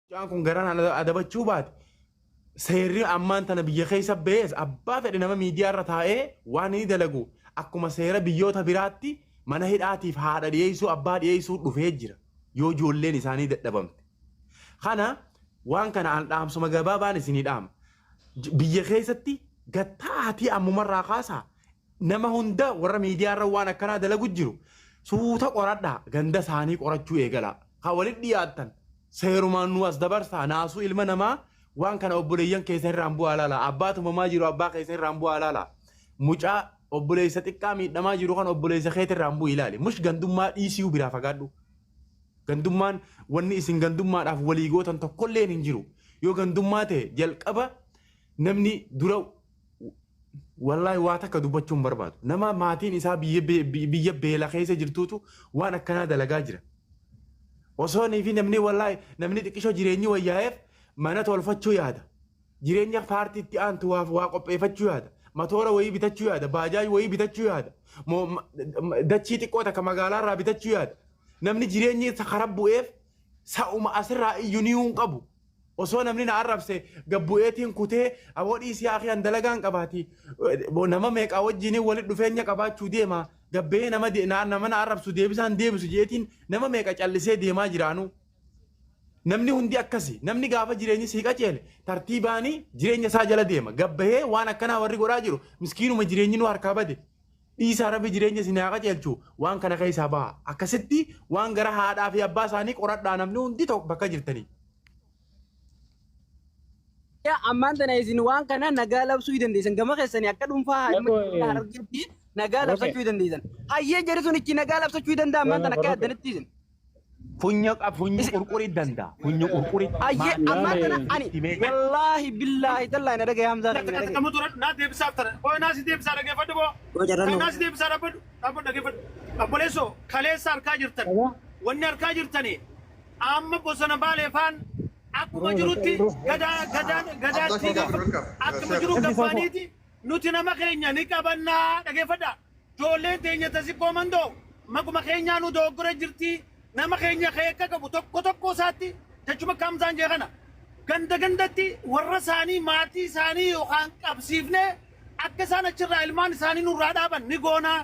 Mucaan kun garaan adabachuu baate seerri ammaan tana biyya keessa ba'ees abbaa fedhe nama miidiyaa irra taa'ee waan inni dalagu akkuma seera biyyoota biraatti mana hidhaatiif haadha dhiyeessuu abbaa dhiyeessuu dhufee jira yoo ijoolleen isaanii dadhabamte. Kana waan kana an dhaamsuma gabaabaan isinii dhaama. Biyya keessatti gattaatii ammumarraa kaasaa nama hunda warra miidiyaa irra waan akkanaa dalagu jiru suuta qoradhaa ganda isaanii qorachuu eegalaa. Ka walitti dhiyaattan seerumaan nu as dabarsaa naasuu ilma namaa waan kana obboleeyyan keessa irraan bu'aa laala. Abbaa tumamaa jiru abbaa keessa irraan bu'aa laala. Mucaa obboleessa xiqqaa miidhamaa jiru kan obboleessa keetti irraan bu'ii ilaali. Mush gandummaa dhiisii biraa fagaadhu. Gandummaan wanni isin gandummaadhaaf walii gootan tokkolleen hin jiru. Yoo gandummaa ta'e jalqaba namni dura wallaahi waa takka dubbachuu hin barbaadu. Nama maatiin isaa biyya beela keessa jirtuutu waan akkanaa dalagaa jira. Osoo fi namni wallaahi namni xiqqishoo jireenyi wayyaa'eef mana tolfachuu yaada. Jireenya paartii itti aantu waaf waa qopheeffachuu yaada. Matoora wayii bitachuu yaada. Baajaaj wayii bitachuu yaada. Dachii xiqqoo takka magaalaa irraa bitachuu yaada. Namni jireenyi isa karaa bu'eef sa'uma asirraa iyyuu ni hin qabu. Osoo namni na arrabse gabbu'eetiin kutee aboo dhiisii akhi an dalagaan qabaati. Nama meeqaa wajjin walitti dhufeenya qabaachuu deema. Gabbee nama nama na arrabsu deebisaan deebisu jeetiin nama meeqa callisee deemaa jiraanu. Namni hundi akkasi. Namni gaafa jireenyi sii qaceele tartiibaanii jireenya isaa jala deema. Gabbahee waan akkanaa warri godhaa jiru miskiinuma jireenyi nu harkaa bade. Dhiisaa rabbi jireenya isin haa qaceelchu waan kana keessaa baha. Akkasitti waan gara haadhaa fi abbaa isaanii qoradhaa namni hundi tokko bakka jirtanii. Ammaan tana isin waan kana nagaa labsuu hin dandeessan. Gama keessanii akka dhuunfaa Harargeetti nagaa labsachuu hin dandeessan. Hayyee jarri sun ichi nagaa labsachuu hin danda'a ammaan tana akka yaaddanitti isin. Funyoo qab funyoo qurqurii danda'a. Funyoo qurqurii. Hayyee ammaan tana ani wallaahi billaahi tallaahi na dhagaye Hamzaa na dhagaye. Kamu tura naa deebisaaf tana. Qoy naa si deebisaa dhageeffadhu boo. Kan naa si deebisaa dhaabbadhu. Dhaabbadhu dhageeffadhu. Obboleessoo kaleessa harkaa jirtan. Wanni harkaa jirtani amma bosona baalee faan akkuma jirutti gadaa gadaan gadaatti akkuma jiru gabbaaniiti nuti nama keenya ni qabannaa dhageeffadha. Ijoolleen teenya tasikkoo mandoo maquma keenyaa nu dogoggora jirti. Nama keenya keekka qabu tokko tokko isaatti jechuma akka Hamzaan jee kana ganda gandatti warra isaanii maatii isaanii yookaan qabsiifnee akka isaan achirraa ilmaan isaanii nurraa dhaaban ni goonaa.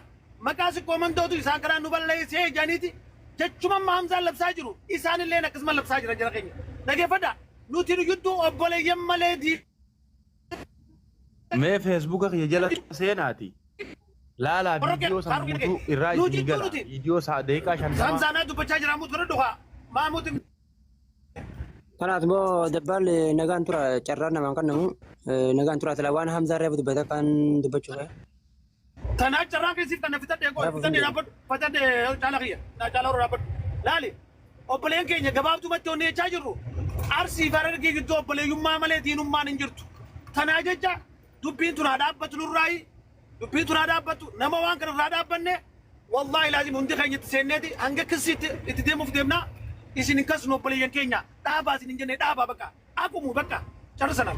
Maqaa sikkoo mandootu isaan kanaan nu balleessee jedhaniiti jechuma amma Hamzaan labsaa jiru isaanilleen akkasuma labsaa jiran jara keenya. Dhageeffadhaa nuti nu jidduu obboleeyyan malee dii Mee feesbuuka kiyya jala seenaati. Laalaa viidiyoo san guutuu irraa isinii gala. Viidiyoo isaa daqiiqaa 50. Hamzaanaa dubbachaa jira muut godhadhu haa maamuuti. Kanaaf immoo dabbaal nagaan tura carraan namaan kennamu nagaan tura silaa waan Hamzaa reefu dubbate kan dubbachuu fa'e. Tanaa carraan keessi kana fitadhee qoy fitadhee dhaabbadhu fitadhee caala kiyya naa caala warra dhaabbadhu laali obboleen keenya gabaabdumatti onni jechaa jirru Arsii fi Harargee gidduu obboleeyyummaa malee diinummaan hin jirtu. Tanaa jecha dubbiin tun haa dhaabbatu nurraayi dubbiin tun haa dhaabbattu nama waan kana irraa dhaabbanne wallaahi laazim hundi keenya itti seenneeti hanga kissiitti itti deemuuf deemna isin hin kasnu obboleeyyan keenya dhaabaa isin hin jenne dhaabaa bakka aqumu bakka carra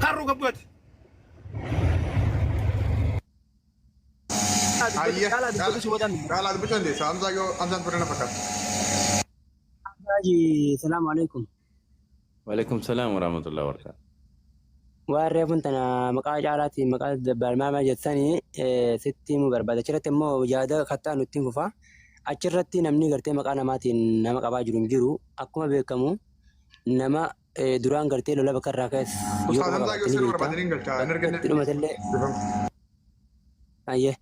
karruu gabbu'ati. Ayyee. Caalaa dubbatu si wadan. Caalaa dubbachuu dandeessa. Hamzaa yoo Hamzaan ture na fakkaata. Haji salaamu alaikum. Waalaikum salaam warahmatullahi wabarakatuh. Waan reefuun tana maqaa caalaatiin maqaa dabbaalmaamaa jettanii sitti himuu barbaada. Achirratti immoo yaada kattaa nutti hin fufa. Achirratti namni gartee maqaa namaatiin nama qabaa jiru hin jiru. Akkuma beekamu nama duraan gartee lola bakka irraa ka'es yoo Ustaaz quba Hamzaa yoo qabaatte ni seenuu beekta. barbaadanii hin galcha. Hin Bakka arganne. itti dhumatillee ayyee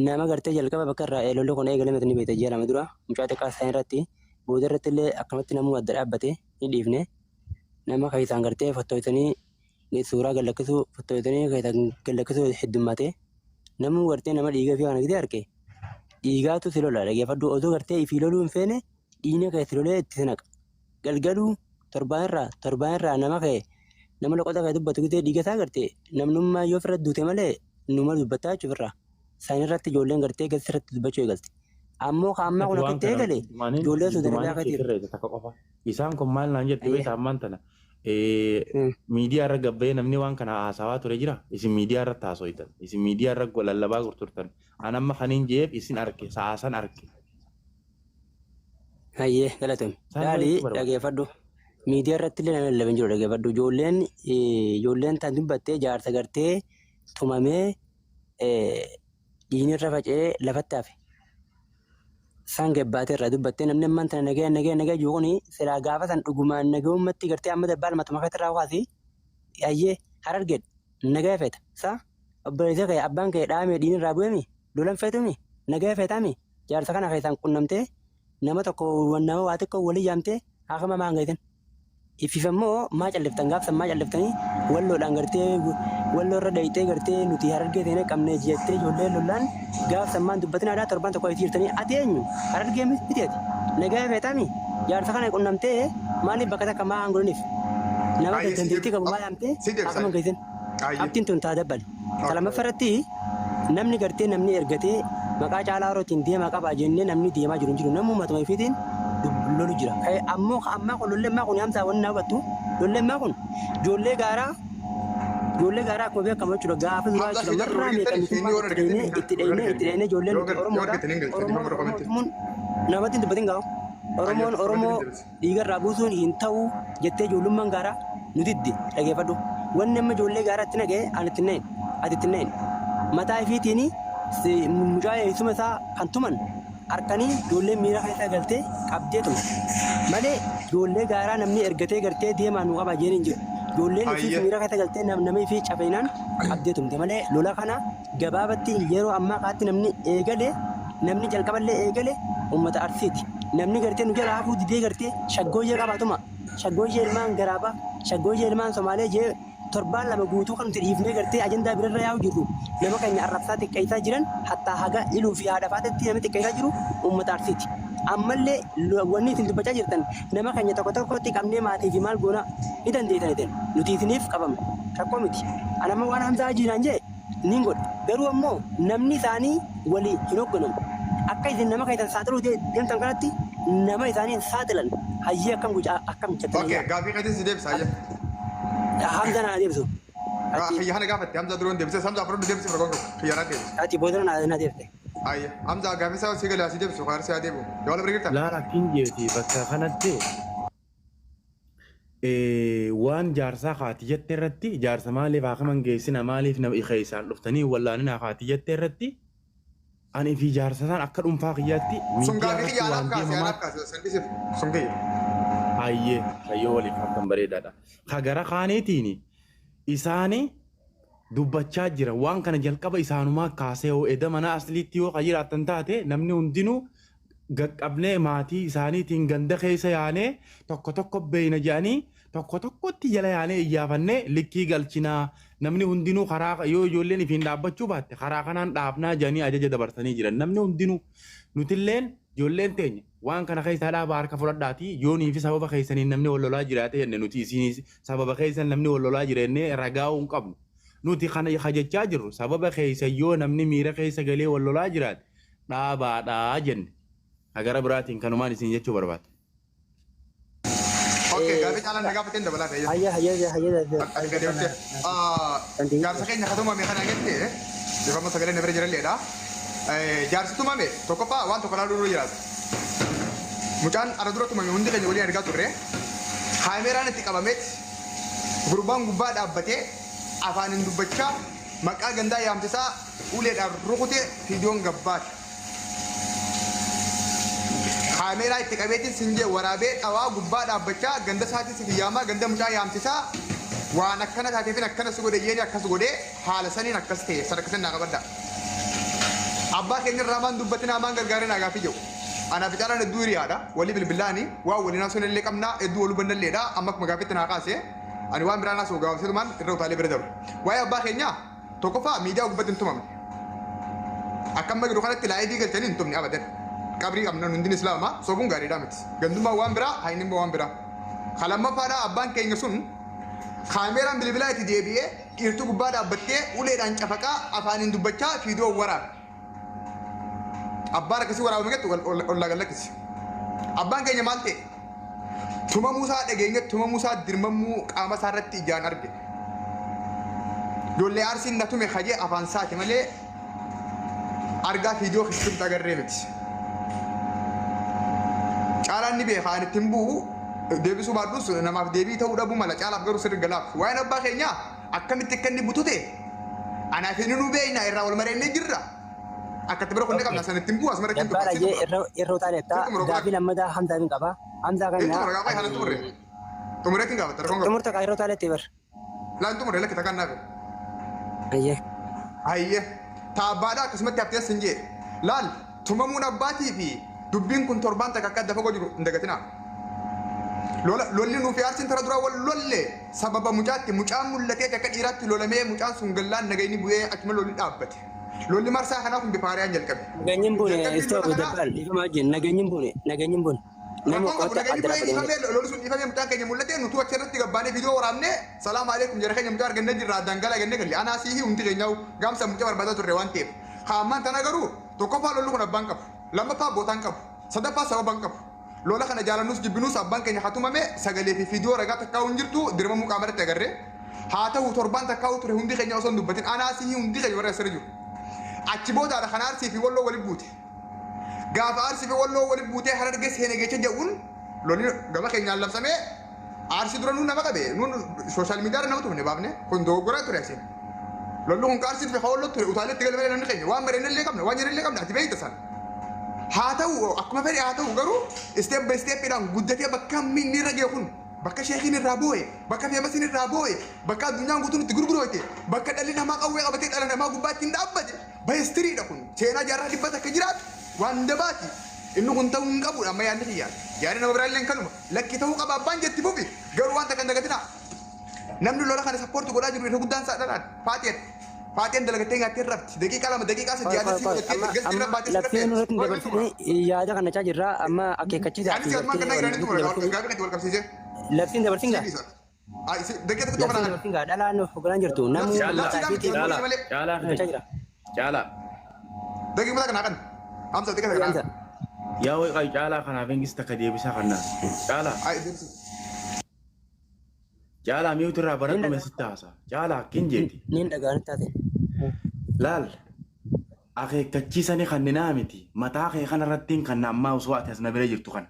nama gartee jalqaba bakka irraa lolli kun eegalame ni beekta ji'a 2 dura mucaa xiqqaa isaan irratti booda irratti illee akkamatti namuu adda dhaabbate ni dhiifne nama keessaan gartee fottoytanii suuraa gad lakkisuu fottoytanii keessaan gad lakkisuu heddummaate namuu gartee nama dhiiga fi kana gidee arge dhiigaatu si lola dhageeffadhu osoo gartee ifii loluu hin feene dhiigni kee si lolee itti si naqa galgaluu torbaan irraa torbaan irraa nama kee nama loqoda kee dubbatu gidee dhiiga isaa garte namnummaa yoo ofirra duute malee numa dubbataa jechuuf irraa san irratti ijoolleen gartee gadi sirratti dubbachuu eegalte ammoo ka ammaa Ati kun waan akkatti kana eegale jiddumaaniin ijoollee Suudi jiddumaaniin Arabiyaa si keetiif sirreessa takka qofa. Isaan kun maal naan jette ayyee beektaa ammaan tana miidiyaa irra gabba'ee namni waan kana haasawaa ture jira. Isin miidiyaa irratti haasoytan. Isin miidiyaa irra lallabaa turtan. An amma kaniin je'eef isin arke sa'aa san arke. Hayyee galatoomi. Isaan Laali walitti barbaada. dhageeffadhu. Miidiyaa irratti illee nama lallaban jiru dhaggeeffadhu. Ijoolleen ijoolleen tan dubbattee jaarsa gartee tumamee dhiigni irra faca'ee lafatti hafe. San gabbaatee irraa dubbattee namni ammaan tana nagaya nagaya nagaya jiru kuni silaa gaafa san dhugumaan nagayummatti gartee amma dabbaa lamatu makatti irraa kaasi ayyee Harargeedha nagaya feeta sa obboleessa kee abbaan kee dhahamee dhiigni irraa bu'eemi lolan feetumi nagaya feetaami jaarsa kana keessaan qunnamtee nama tokko nama waa xiqqoo walii yaamtee haakama maa hangaitin. Ifiif ammoo maa calliftan gaafsan maa calliftanii walloodhaan gartee walloo irra dhayxee gartee nuti Harargee teenee qabnee jettee ijoollee lollaan gaafsan maan dubbatin aadaa torban tokko itti jirtanii ati eenyu Harargee miti ati nagaya feetaami jaarsa kana qunnamtee maaliif bakka takka maa hangodhaniif nama Ayyee si dandeettii qabu maa yaamtee si deebisa. haakama hangaitin. Ayyee. Qabxiin tun taa dabbali. Ta lammaffaa irratti namni gartee namni ergatee maqaa Caalaa Horootiin deemaa qabaa jennee namni deemaa jiru hin jiru. Namuu matuma ifiitiin lolu jira. Ammoo ammaa kun lolli ammaa kun hamsaa wanni na hubattu lolli ammaa kun ijoollee gaaraa ijoollee gaaraa akkuma beekamu jechuudha gaafa duraa Hamza jechuudha si darbu marraa meeqa argitanii nutummaan inni yoo itti dheenee argatanii itti dheenee itti dheenee ijoolleen yoo nuti Oromoodha. argatanii hin galchanii Oromoon amma Oromoo komentii. tumuun namatti hin dubbatin gaa'u. Oromoon Ayyee Oromoo komentii deebisi. dhiigarraa buusuun hin ta'u jettee ijoollummaan gaaraa nu didde dhageeffadhu. Wanni amma ijoollee gaaraa itti naqee ani itti hin naqin ati itti hin naqin. Mataa ifiitiin mucaa eessuma isaa kan tuman harkanii ijoollee miira keessa galtee qabdee tumte. Malee ijoollee gaaraa namni ergatee gartee deemaa nu qaba jeen hin jiru. Ijoolleen ifiif Ayyee. miira keessa galtee nama ifii cafeenaan qabdee tumte malee lola kana gabaabatti yeroo ammaa kaatti namni eegale namni jalqaballee eegale uummata Arsiiti. Namni gartee nu jala hafuu didee gartee shaggooyyee qabaatuma. Shaggooyyee ilmaan garaabaa, shaggooyyee ilmaan Somaalee jee torbaan lama guutuu kan nuti dhiifnee gartee ajandaa birarra yaa'u jirru nama keenya arrabsaa xiqqeessaa jiran hattaa haga iluu fi haadha faatetti namni xiqqeessaa jiru uummata Arsiiti. Ammallee wanni isin dubbachaa jirtan nama keenya tokko tokkotti qabnee maatii fi maal goona ni dandeessan isin nuti isiniif qabamne rakkoo miti. Ani amma waan Hamzaa Hajiinaan jee nin godha. Garuu ammoo namni isaanii walii hin hoogganamu. Akka isin nama keessan saaxiluu deemtan kanatti nama isaanii hin saaxilan. Hayyee akkam guca akkam jettanii Okay yaa. gaafii keetiin si deebisa ayyee. Hamza na deebisu. Ati Xiyya kana gaafatte Hamza duroon deebise Hamza afur deebise rakkoon qabu xiyya naa deebise. ati booda na deebiste. Ayyee Hamza gaafii isaa si galee asii deebisu kaarsi haa deebi'u. Yoo wal bira jirta? Laala akkin jeeti bakka kanatti waan jaarsaa haati jette irratti jaarsa maaliif haakaman geessina maaliif nama keessaan dhuftanii wallaaninaa haati jette irratti ani fi jaarsa isaan akka dhuunfaa kiyyaatti Sun miidiyaa gaafii irratti kiyya anaaf waan kaase deemamaa anaaf kaase sandisiif sun kiyya. hayyee hayyoo waliif akkan bareedaadha. Ka gara kaaniitiin isaani dubbachaa jira waan kana jalqaba isaanumaa kaasee hoo eda mana asliitti yoo ka jiraattan taate namni hundinuu gaqqabnee maatii isaaniitiin ganda keessa yaanee tokko tokko beeyna jedhanii tokko tokkotti jala yaanee iyyaafannee likkii galchinaa namni hundinuu karaa yoo ijoolleen ifiin dhaabbachuu baatte karaa kanaan dhaabnaa jedhanii ajaja dabarsanii jiran namni hundinuu nutilleen ijoolleen teenya waan kana keessaa dhaaba harka fudhadhaatii yoonii fi sababa keessaniin namni wal lolaa jiraate jenne nuti isinis sababa keessan namni wal lolaa jira jennee ragaa hin qabnu nuti kana hajjechaa jirru sababa keessa yoo namni miira keessa galee wal lolaa jiraate dhaabaadhaa jenne hagara biraatiin kanumaan isin jechuu barbaada. Okay gaafii caalaan na gaafateen dabalaa ta'e. Hayyee hayyee hayyee. Ati gadi deemte. Jaarsa keenya ka tumame kana jette bifama sagalee na bira jiralleedha. Jaarsi tumame tokkoffaa waan tokko laaluu dura jiraata. Mucaan ana dura tumame hundi keenya waliin argaa turre. Kaameraan itti qabameet gurbaan gubbaa dhaabbatee afaaniin dubbachaa maqaa gandaa yaamsisaa uleedhaan rukutee fiidiyoon gabbaate. Kaameeraa itti qabeetiin sinjee waraabee dhawaa gubbaa dhaabbachaa ganda isaatiin si yaamaa ganda mucaa yaamsisaa waan akkana taateefin akkana si godhe jeeni akkas godhee haala saniin akkas ta'e sana akkasin naa qabadda. Abbaa keenya irraa maan dubbatinaa maan gargaarinaa gaafii jiru. Anaaf caalaan hedduu hiriyaadha. Walii bilbilaani waan waliin haasofne illee qabnaa hedduu wal hubannalleedha. Amma akkuma gaaffitti naa kaase ani waan biraan haasa'u gabaabseetumaan irra utaalee bira dabra. Waa'ee abbaa keenyaa tokkoffaa miidiyaa gubbatti hin tumamne. Akka amma jiru kanatti live galchanii hin tumne abadan. Qabrii qabna hundin islaamaa sobuun gaariidhaa miti. Gandummaan waan biraa hayni immoo waan biraa. Ka lammaffaadhaa abbaan keenya sun kaameeraan bilbilaa itti deebi'ee dhiirtuu gubbaa dhaabbattee uleedhaan cafaqaa afaaniin dubbachaa fiidiyoo waraabe. Abbaan akkasii waraabame jettu ollaa gallakkisi. Abbaan keenya maal ta'e? Tumamuu isaa dhageenya tumamuu isaa dirmamuu qaama isaa irratti ijaan arge. Ijoollee Arsiin na tume kajee afaan isaati malee argaa fiidiyoo keessatti agarree miti. Caalaan ni beeka ani ittiin bu'u Deebisuu baadhus namaaf deebii ta'uu dhabuu mala caalaaf garuu sirri galaaf. Waa'een abbaa keenyaa akkamitti akka inni butute anaaf inni nu beekna irraa wal mareennee jirra. Akkatti bira kunne qabna sana ittiin bu'u asuma irratti Dabbaala jee irra utaalettaa gaafii lammataa Hamzaa hin qaba. Hamzaa Inni kan xumura gaafa kana xumurre. Xumureetiin gaafata rakkoon qaba. Xumurta kaa irra utaalettee bar. Laan xumurre lakki takkaan naafe. Ayyee. Hayyee. Taabbaadhaa akkasumatti haftee sin jee. Laal tumamuun abbaatii fi dubbiin kun torbaan takka akka adda fagoo jiru hin dagatinaa. Lolli nuuf aarsiin tara duraa wal lolle sababa mucaatti mucaan mul'atee akka dhiiraatti lolamee mucaan sun gallaan nagayni bu'ee achuma lolli dhaabbate. Lolli marsaa kanaaf kun bifa haaraan jalqabe. Nageenyi hin buune Jalqabni istoo lola kanaa dabbaal dhiifama wajjin nageenyi hin buune nageenyi hin buune. Nama Rakkoon qabu qoota nageenyi adda bu'ee dhaabbatee malee. dhiifamee lolli sun dhiifamee mucaan keenya mul'atee nutu achi irratti gabbaanee viidiyoo waraabnee salaam aleekum jara keenya mucaa argannee jirra addaan galaa gannee galle anaa siihii hundi keenyaa gaamsa mucaa barbaadaa turre waan ta'eef. Haammaan tana garuu tokkoffaa lolli kun abbaan qabu lammaffaa bootaan qabu sadaffaa sababaan qabu. Lola kana jaalannus jibbinuus abbaan keenya haa tumame sagalee fi viidiyoo ragaa takkaa hin jirtu dirmamuu qaama irratti agarree haa ta'u torbaan takkaa ture hundi keenya osoo hin dubbatin anaa siihii hundi keenya warra asirra jiru. Achi boodaadha kan Arsii fi Walloo walitti buute. Gaafa Arsii fi Walloo walitti buutee Harargee seene geecha jedhuun lolli gama keenyaan labsamee Arsii dura nuun nama qabe nuun sooshaal miidiyaa nama tumne baafne kun dogoggoraa ture asiin. Lolli kun Arsii fi Walloo ture utaaleetti gale malee namni keenya waan mareenillee qabna waan jedhanillee qabna ati beekta sana. Haa ta'u akkuma fedhe haa ta'u garuu step by stepidhaan guddatee bakka inni irra ga'e kun bakka sheekiin irraa boo'e bakka feemasiin irraa boo'e bakka addunyaan guutuun itti gurguroote bakka dhalli namaa qawwee qabatee dhala namaa gubbaatti hin dhaabbate bahistiriidha kun seenaa jaarraa dhibba takka jiraatu waan dabaati inni kun ta'uu hin qabudha amma yaadni kiyyaa yaadni nama biraallee kanuma lakki ta'uu qaba abbaan jetti fufi garuu waan takka hin dagatinaa namni lola kana sappoorti godhaa jiru irra guddaan isaa dhalaan faaxeen faaxeen dalagattee nyaattee rafti daqiiqaa 2 daqiiqaa 3 yaada sii godhattee gasti irra baatee Labsii nurratti hin dabarsine yaada kana caa jirra amma akeekkachiisaa Anis yaaduma kana jiranitti mura gaafii natti wal qabsiisee. Labsiin dabarsin gaa Daqiiqa tokko labsiin mana dabarsin gaa dhalaan hoogganaan jirtu namni Labsii mataa fiitiin Caalaa. Caalaa dubbachaa jira. Caalaa. Daqiiqa kana kan. Hamsa daqiiqa kana. Hamza. Yaa way caalaa kanaaf ingis takka deebisaa kannaa. Caalaa. Ay deebisi. Caalaa mi'uutu irraa baradhu meesitti haasa. Caalaa akkin jeeti. Niin dhagaanii taate. Laal. Akeekkachiisanii kanninaa miti. Mataa kee kanarratti kan ammaa osoo ati as na bira jirtu kana.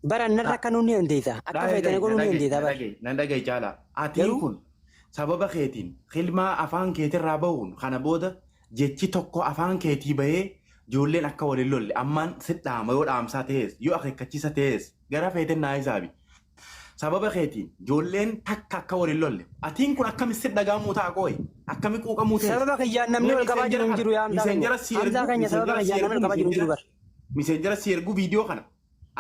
Bara narra akka nuun ni dandeessa. Akka feetanii godhuu ni dandeessa bara. Nan dhagaye caalaa. Atiin Garuu- kun sababa keetiin hilmaa afaan keetirraa bahuun kana booda jechi tokko afaan keetii bahee ijoolleen akka waliin lolle ammaan si dhaama yoo dhaamsaa ta'es yoo akeekkachiisa ta'es gara feeteen naa isaabi. Sababa keetiin ijoolleen takka akka waliin lolle atiin kun akkami si dhagahamuu ta'a qooyi akkami quuqamuu ta'e. Sababa kiyyaan namni wal qabaa jiru hin jiru yaa Hamzaa keenya. Hamzaa keenya sababa kiyyaan namni wal qabaa jiru hin jiru bara. Miseenjara si ergu viidiyoo kana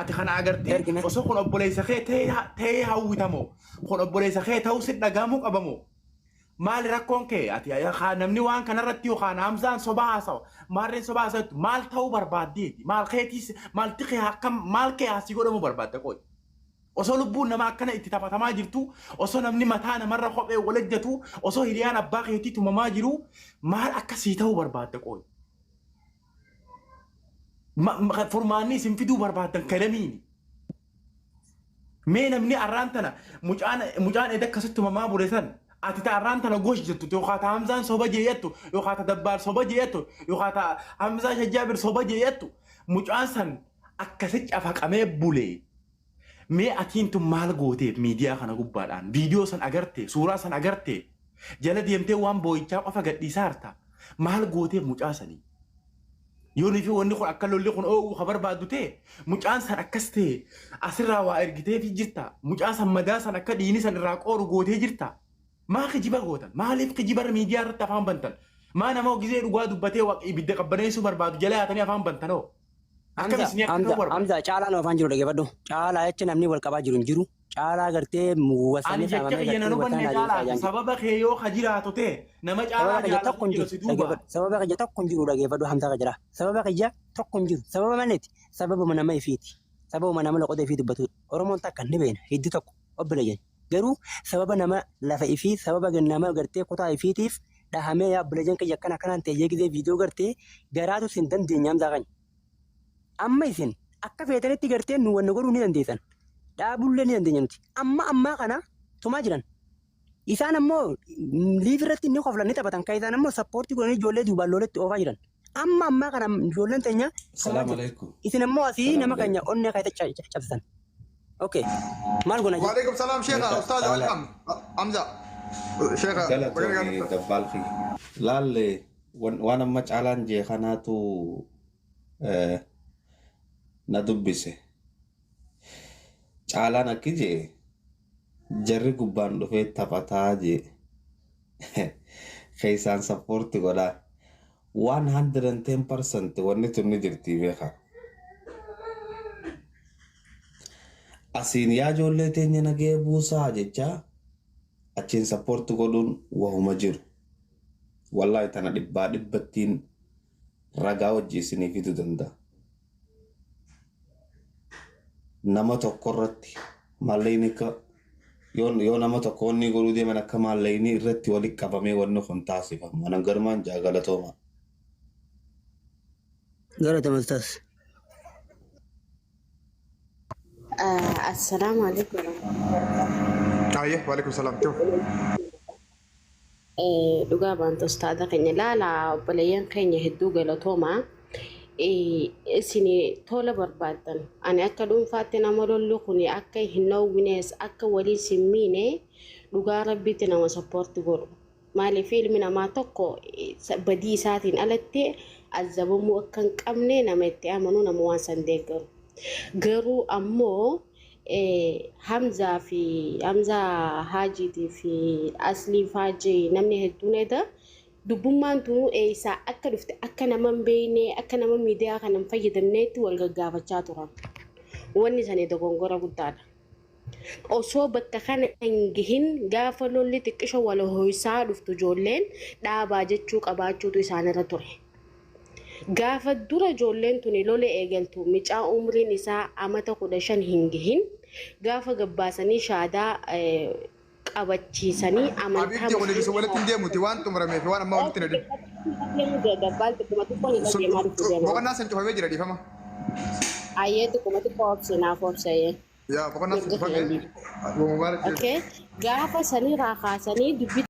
ati kana agartee Ergime. osoo kun obboleessa kee ta'ee hawwitamoo kun obboleessa kee ta'uu si dhagahamuu qabamoo maali rakkoon kee ati namni waan kanarratti yookaan Hamzaan sobaa haasawa maarreen sobaa haasawattu maal ta'uu barbaaddeeti maal keetiis maalti kee akkam maal kee asii godhamuu barbaadda qoy osoo lubbuun nama akkana itti taphatamaa jirtu osoo namni mataa namarra kophee wal ejjatu osoo hiriyaan abbaa keetii tumamaa jiru maal akkasii ta'uu barbaadda qoy furmaanni isin fiduu barbaaddan kalamiini. Mee namni arraan tana mucaan eda akkasitti tumamaa bule san ati ta arraan tana gosh jettu yookaan ta Hamzaan soba jeeyattu yookaan ta Dabbaal soba jeeyattu yookaan ta Hamzaa Shajjaabir soba jeeyattu mucaan san akkasi cafaqamee bule. Mee atiin tun maal gooteef miidiyaa kana gubbaadhaan viidiyoo san agarte suuraa san agarte jala deemtee waan boo'ichaa qofa gadhiisaa harta maal gooteef mucaa sanii. Yoo nufi wanni kun akka lolli kun oowwu ka barbaaddu ta'e mucaan san akkas ta'e asirraa waa ergiteefi jirta mucaa san madaa san akka dhiini san irraa qooru gootee jirta. Maa kijiba gootan maaliif kijiba miidiyaa irratti afaan bantan maa nama gizee dhugaa dubbatee ibidda qabbaneessuu barbaadu jala yaatanii afaan bantanoo. Akkam Hamza isin akka ta'uu Hamza barbaadu. Hamza caalaan afaan jiru dhageeffadhu. Caalaa jecha namni wal qabaa jiru hin jiru. Caalaa gartee Ani wasanii jecha saamamee kiyya nan gartee hubanne wasaan caalaa adeemsaa jiru. sababa kee yoo ka jiraatu ta'e nama Sababa caalaa kiyya tokko jaalatu hin jira jiru si duuba. dhageeffadhu. Sababa kiyya tokko hin jiru dhageeffadhu Hamza ka jira. Sababa kiyya tokko hin jiru. Sababa maleeti. Sababuma nama ifiiti. Sababuma nama loqoda ifii dubbatudha. Oromoon takka ni beena. Hiddi tokko obboleeyyan. Garuu sababa nama lafa ifii sababa nama gartee kutaa ifiitiif dhahamee yaa obboleeyyan kiyya akkana akkanaan ta'e gisee viidiyoo gartee garaatu sin dandeenya Hamzaa keenya. Amma isin akka feetanitti gartee nu wanna godhuu ni dandeessan. Dhaabullee ni dandeenya nuti. Amma ammaa kana tumaa jiran. Isaan ammoo liif irratti ni koflan ni taphatan. Kan isaan ammoo sappoortii godhanii ijoollee duubaan loletti oofaa jiran. Amma ammaa kana ijoolleen teenya tumaa Salaam jirti. alaikum. Isin ammoo asii Salaam nama keenya alaikum. onnee keessa cabsitan. Okay. Maal goona jee? Waalaikum salaam sheekha ustaaz Caalaa. welcome. Hamza. Sheekha. Galatoomi dabbaalfi. Laalle waan amma caalaan jee kanaatu na dubbise. Caalaan akki jee jarri gubbaan dhufee taphataa jee keessaan support godhaa. 110% wanni tun ni jirti beekaa. Asiin yaa ijoollee teenya nagee buusaa jechaa achiin support godhuun wahuma jiru. Wallaahi tana dhibbaa dhibbattiin ragaa wajji isinii fiduu danda'a. Nama tokko irratti maallaqni akka yoo nama tokko wanni godhuu deeman akka maallaqni irratti walitti qabamee wanni kun taasifamu. Anan garumaan jaa galatooma. Galatoomi ustaaz. Assalaamu alaikum warahmatullahi. Ayyee waalaikum salaam. Too. Dhugaa baanta ustaada keenya laala obboleeyyan keenya hedduu galatooma. Isin tola barbaaddan. Ani akka dhuunfaatti nama lollu kun akka hin dhoowwines akka walii sin miine dhugaa rabbiitti nama support godhu. Maaliif ilmi namaa tokko badii isaatiin alatti azabamuu akka hin qabne nama itti amanu nama waan san deeggaru. Garuu ammoo Hamzaa fi Hamzaa Haajiitii fi Aslii Faajii namni hedduun eda dubbummaan tunuu eessaa akka dhufte akka nama hin beekne akka nama miidiyaa kana hin fayyadamneetti wal gaggaafachaa turan. Wanni sani dogongora guddaadha. Osoo bakka kana hin gahin gaafa lolli xiqqisho wal ho'isaa dhuftu ijoolleen dhaabaa jechuu qabaachuutu isaanirra ture. Gaafa dura ijoolleen tuni lola eegaltu micaa umriin isaa amata 15 hin gahin gaafa gabbaasanii shaadaa qabachiisanii amantaa Habiibti kun ibsu walitti hin deemuti waan xumuramee fi waan ammaa walitti hin hidhin. Gabbaan xiqquma xiqqoon irra deemaa dhuftu deema. Boqonnaa san cufamee jira dhiifama. Ayyee xiqquma xiqqoo obse naaf obse. Yaa boqonnaa sun Mirga cufamee. kiyya. Mubaarak. Okay. Gaafa sanirraa kaasanii dubbii